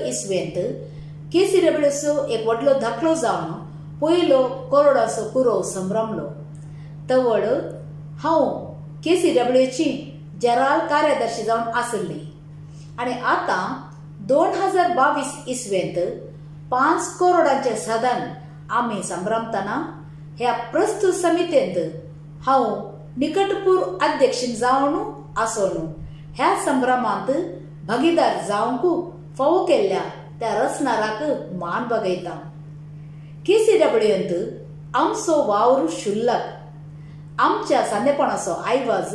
इसवेंत K C डब्ल्यूचो एक व्हडलो धाकलो जावन पयलो करोडाचो कुरोव संभ्रमलो. तवळ हांव के सी डब्ल्यूची जराल कार्यदर्शी जावन आसली आनी आतां 2022 इसवेंत 5 करोडांचें साधन आमी संभ्रमतना ह्या प्रस्तुत समितींत हांव निकटपूर अध्यक्ष जावन आसून ह्या संभ्रमांत भागीदार जावंक फावो केल्ल्या त्या रचणाराक मान बगयता. के सी डब्ल्यूंत आमचो वावर शुल्लक. आमच्या सांदेपणाचो आयवाज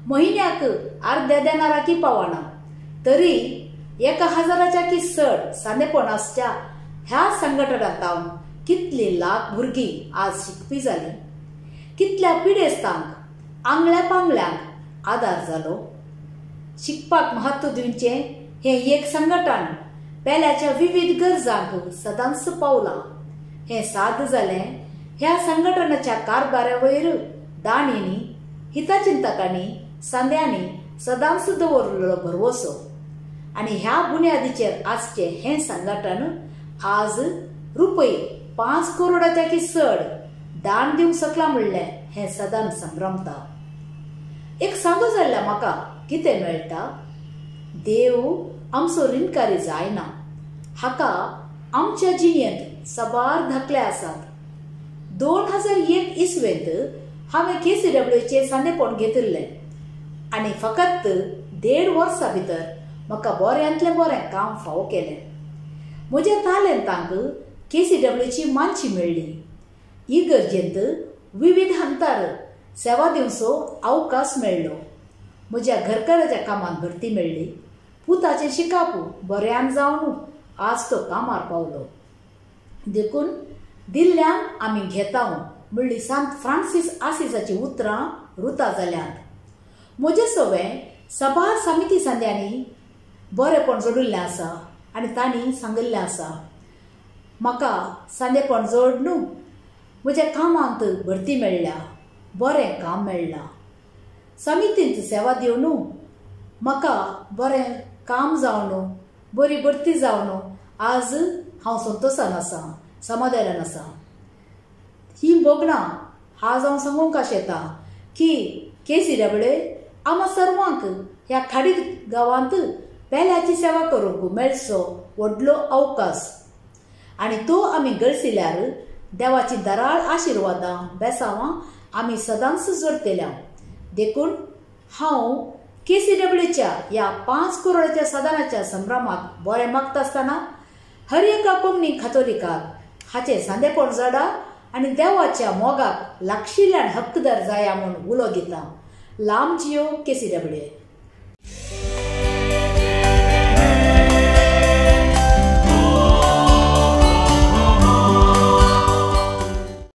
म्हयन्याक अर्द्या देणाराकी पावना, तरी 1000 की चड सांदेपण आसच्या ह्या संघटनांत कितली लाख भुरगीं आज शिकपी जाली, कितल्या पिडेस्तांक आंगल्या पांगल्यांक आदार जालो. शिकपाक महत्व दिवचें हें एक संघटन पेल्याच्या विविध गरजांक सदांच पावलां. हें साद जालें ह्या संघटनाच्या कारभारा वयर दाणींनी, हितचिंतकांनी, सांद्यांनी सदांच दवरलेलो भरवसो आनी ह्या बुन्यादीचेर आसचें हें संघटन आज रुपये 5 करोडाच्या की चड दान दिवंक शकलां म्हणलें हें सदां संभ्रमता. एक सांगू जाल्ल्या म्हाका कितें मेळटा, देव आमचो रिणकारी जायना. हाका आमच्या जिणेंत साबार धाकले आसात. 2001 इसवेंत हांवें के सी डब्ल्यूचें सांदेपण घेतिल्लें आनी फकत 1.5 वर्सां भितर म्हाका बऱ्यांतलें बरें काम फावो केलें. म्हज्या तालेंतांक के सी डब्ल्यूची मानशी मेळ्ळी. इगर्जेंत विविध हंतार सेवा दिवचो अवकाश मेळ्ळो. म्हज्या घरकाराच्या कामांत भरती मेळ्ळी. पुताचें शिकाप बऱ्यान जावन आज तो कामार पावलो. देखून दिल्ल्यान आमी घेता म्हणली सांत फ्रांसीस आसिसाची उतरां रुता जाल्यांत. म्हजे सवें सबार समिती सांद्यांनी बरेपण जोडिल्लें आसा आनी तांणी सांगिल्लें आसा. म्हाका सांदेपण जोड न्हू म्हज्या कामांत भरती मेळ्ळ्या, बरें काम मेळ्ळां. समितींत सेवा दिवन म्हाका बरें काम जावन बरी भरती जावन आज हांव संतोशान आसा, समाधानान आसा. ही भोगणां आज हांव सांगूंक आशेता की के सी डब्ल्यू आमा सर्वांक ह्या खाडी गांवांत पेल्याची सेवा करूंक मेळचो व्हडलो अवकाश आनी तो आमी गळसिल्यार देवाची दराळ आशिर्वादां बेसावां आमी सदांच जोडटल्या. देखून हांव के सी डब्ल्यूच्या ह्या 5 करोडाच्या साधनाच्या संभ्रमाक बरें मागता आसतना हर एका कोंकणी खातोलिकाक हाचें सांदेपण जोडा आनी देवाच्या मोगाक लागशिल्ल्यान हक्कदार जाया म्हूण उलो दिता. लांब जियो के सी डब्ल्यू.